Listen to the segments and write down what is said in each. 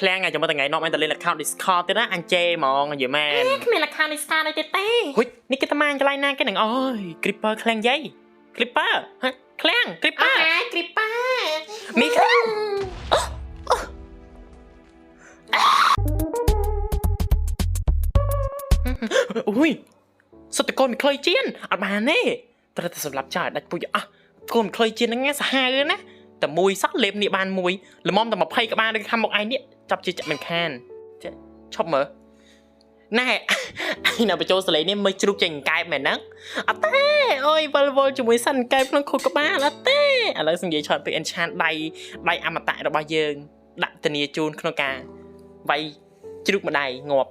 ឃ្លាំងចាំមើលថ្ងៃនាំអញទៅលេង account Discord ទៀតណាអញជេរហ្មងនិយាយមែន គ្មាន account Discord អីទៀតទេ ហុយនេះគេតាមាញកន្លែងណាគេនឹងអូយ Creeper ឃ្លាំងយាយ Creeper ហ៎ឃ្លាំង Creeper អា Creeper មីឃ្លាំងអូយសុទ្ធតែកូនមីក្លុយជៀនអត់បានទេត្រូវតែសម្លាប់ចោលឲ្យដាច់ពូជអស់កូនមីក្លុយជៀនហ្នឹងសាហាវណាតែមួយសោះលេបនេះបានមួយល្មមតែ20ក្បាលដូចខាងមុខឯងនេះចាប់ជាចាក់មិនខានចេះឈប់មើលណែឯងនៅបញ្ចូលសលេងនេះមើលជ្រូកចេញកែបមែនហ្នឹងអត់ទេអូយវល់វល់ជាមួយសិនកែបក្នុងខួរក្បាលអត់ទេឥឡូវសំនិយាយឆតពី enchant ដៃដៃអមតៈរបស់យើងដាក់ធានាជូនក្នុងការវាយជ្រូកម្ដាយងាប់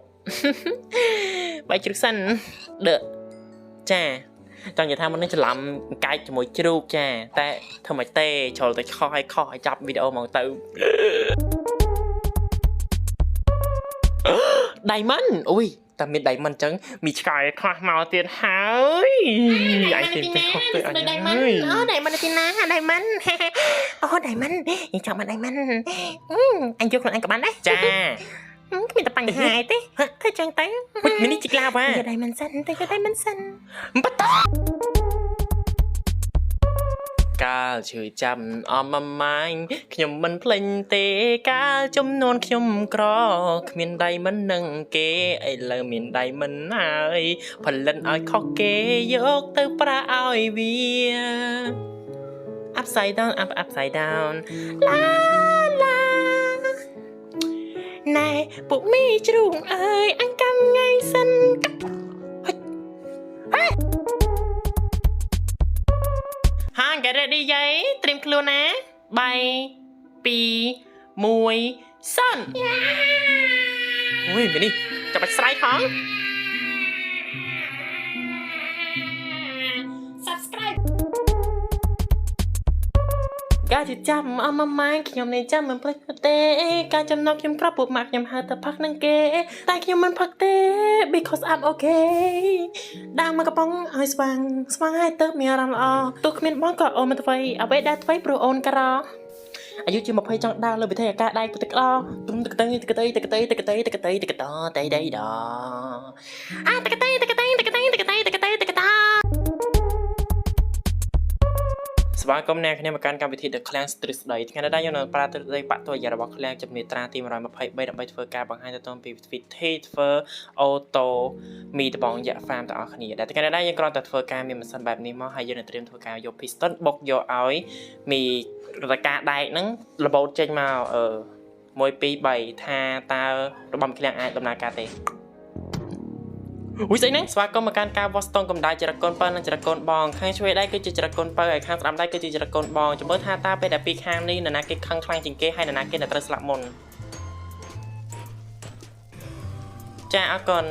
បាយជ្រូកសិនដឺចាចង់និយាយថាមុននេះច្រឡំកែកជាមួយជ្រូកចាតែធ្វើមិនទេជ្រុលតែខុសឲ្យខុសឲ្យចាប់វីដេអូហ្មងទៅ Diamond អូយតែមាន Diamond អញ្ចឹងមានឆ្កែខ្លះមកទៀតហើយឯងទេទេខុសទៅអញ Diamond អូ Diamond ទីណា Diamond អូ Diamond ញចង់បាន Diamond អញយកខ្លួនឯងក៏បានដែរ ចា គ្មានតែបញ្ហាអីទេធ្វើចឹងទៅ មីនេះជីកឡាវ៉ា យក Diamond សិនទៅយក Diamond សិន បតកាលឈឺចាំអមម៉ាញខ្ញុំមិនភ្លេចទេកាលចំនួនខ្ញុំក្រគ្មានដៃមិននឹងគេឥឡូវមានដៃមិនហើយផលិតឲ្យខុសគេយកទៅប្រាឲ្យវា upside down up upside down ឡាឡាណែពួកមីជ្រូកអើយអញកម្មថ្ងៃសិន ហា get ready យាយត្រៀមខ្លួនណា3 2 1សិនអូយមីនេះចាប់បាច់ស្រ័យផង Subscribe កាលជាចាំអមម៉ាញខ្ញុំនេះចាំមិនភ្លេចទេការចំណងខ្ញុំក្របពួកម៉ាក់ខ្ញុំហៅទៅផឹកនឹងគេតែខ្ញុំមិនផឹកទេ because I'm okay ដើមមកកំប៉ុងឲ្យស្វាងស្វាងហើយទៅមានអារម្មណ៍ល្អទោះគ្មានបងក៏អូនមិនថ្វីអ្វីដែលថ្វីព្រោះអូនក្រអាយុជា20ចង់ដើរលើវិថីអាកាសដៃពុតទឹកអទុំទឹកតៃទឹកតៃទឹកតៃទឹកតៃទឹកតៃទឹកតតៃដៃដ អាតកតៃតកតៃតកតៃតកតៃតកតៃតកតា ស្វាគមន៍អ្នកគ្នាមកកាន់កម្មវិធី The Clan ទ្រឹស្ដីថ្ងៃនេះដែរយើងនឹងប្រើទ្រឹស្ដីបាក់តួយ៉ាងរបស់ Clan ជំនាញត្រាទី123ដើម្បីធ្វើការបង្ហាញទៅពីវិធីធ្វើអូតូមីដបងយៈ farm ទាំងអស់គ្នាដែលថ្ងៃនេះដែរយើងគ្រាន់តែធ្វើការមានម៉ាស៊ីនបែបនេះមកហើយយើងនឹងត្រៀមធ្វើការយក piston បុកយកឲ្យមីរតការដែកហ្នឹងរបូតចេញមកអឺ1 2 3ថាតើរបស់ Clan អាចដំណើរការទេ អូយស្អីហ្នឹងស្វាគមន៍មកកាន់ការវាស់ស្ទង់កម្ដៅចរកូនបើនិងចរកូនបងខាងឆ្វេងដៃគឺជាចរកូនបើហើយខាងស្ដាំដៃគឺជាចរកូនបងចាំមើលថាតើពេលដែលពីរខាងនេះនរណាគេខឹងខ្លាំងជាងគេហើយនរណាគេដែលត្រូវស្លាប់មុនចាអរគុណ